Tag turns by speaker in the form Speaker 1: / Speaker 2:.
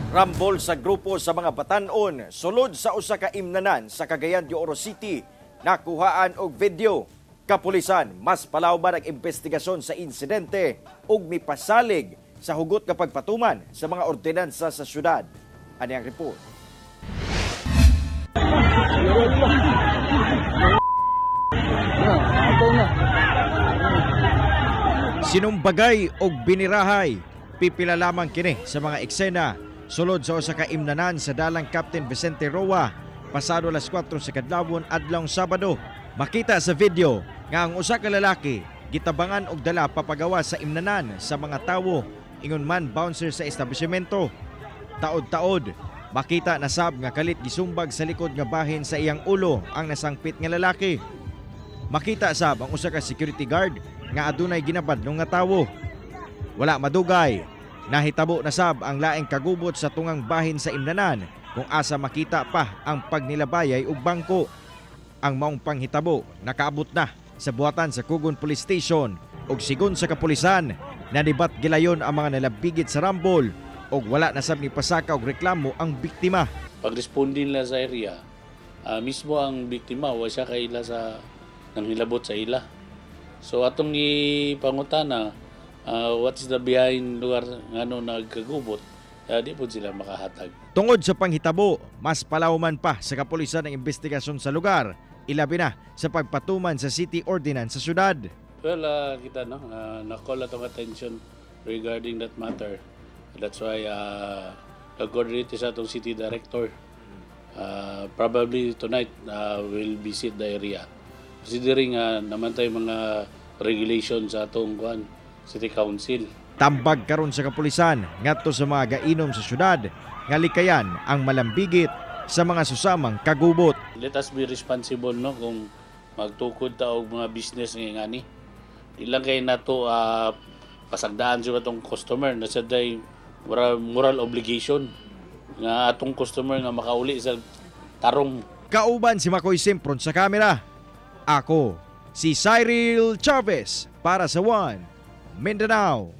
Speaker 1: Rambol sa grupo sa mga batanon sulod sa usa ka imnanan sa Cagayan de Oro City nakuhaan og video. Kapulisan mas palawman ang investigasyon sa insidente ug mipasalig sa hugot nga pagpatuman sa mga ordinansa sa syudad. Ani ang report. Sinumbagay og binirahay, pipila lamang kini sa mga eksena sulod sa usa ka imnanan sa dalang Captain Vicente Roa pasado alas 4 sa kadlawon adlawng Sabado. Makita sa video nga ang usa ka lalaki gitabangan og dala papagawa sa imnanan sa mga tawo, ingon man bouncer sa establishmento. Taod-taod, makita na sab nga kalit gisumbag sa likod nga bahin sa iyang ulo ang nasangpit nga lalaki. Makita sab ang usa ka security guard nga adunay ginabadlong nga tawo. Wala madugay, nahitabo na sab ang laing kagubot sa tungang bahin sa imnanan kung asa makita pa ang pagnilabayay og bangko. Ang maong panghitabo nakaabot na sa buhatan sa Kugon Police Station ug sigon sa kapulisan, nanibat gilayon ang mga nalabigit sa rambol ug wala na sab ni pasaka og reklamo ang biktima.
Speaker 2: Pag-responde nila sa area, mismo ang biktima wa siya kaila sa nanghilabot sa ila. So atong ipangutana, what is the behind lugar ngano nagkagubot, di po sila makahatag.
Speaker 1: Tungod sa panghitabo, mas palawman pa sa kapulisan ang investigasyon sa lugar, ilabi na sa pagpatuman sa city ordinance sa syudad.
Speaker 2: Well, kita no, na-call atong attention regarding that matter. That's why nag-coordinate sa atong city director. Probably tonight we'll visit the area. Considering naman tayo mga regulations sa atong kuan, city council.
Speaker 1: Tambag karon sa kapulisan ngadto sa mga gainom sa syudad nga likayan ang malambigit sa mga susamang kagubot.
Speaker 2: Let us be responsible no kung magtukod ta og mga business nga ngani. Di lang kay nato pasagdaan sa atong customer na sa day moral obligation nga atong customer nga makauli sa tarong.
Speaker 1: Kauban si Makoy Sempron sa kamera. Ako, si Cyril Chavez para sa One Mindanao.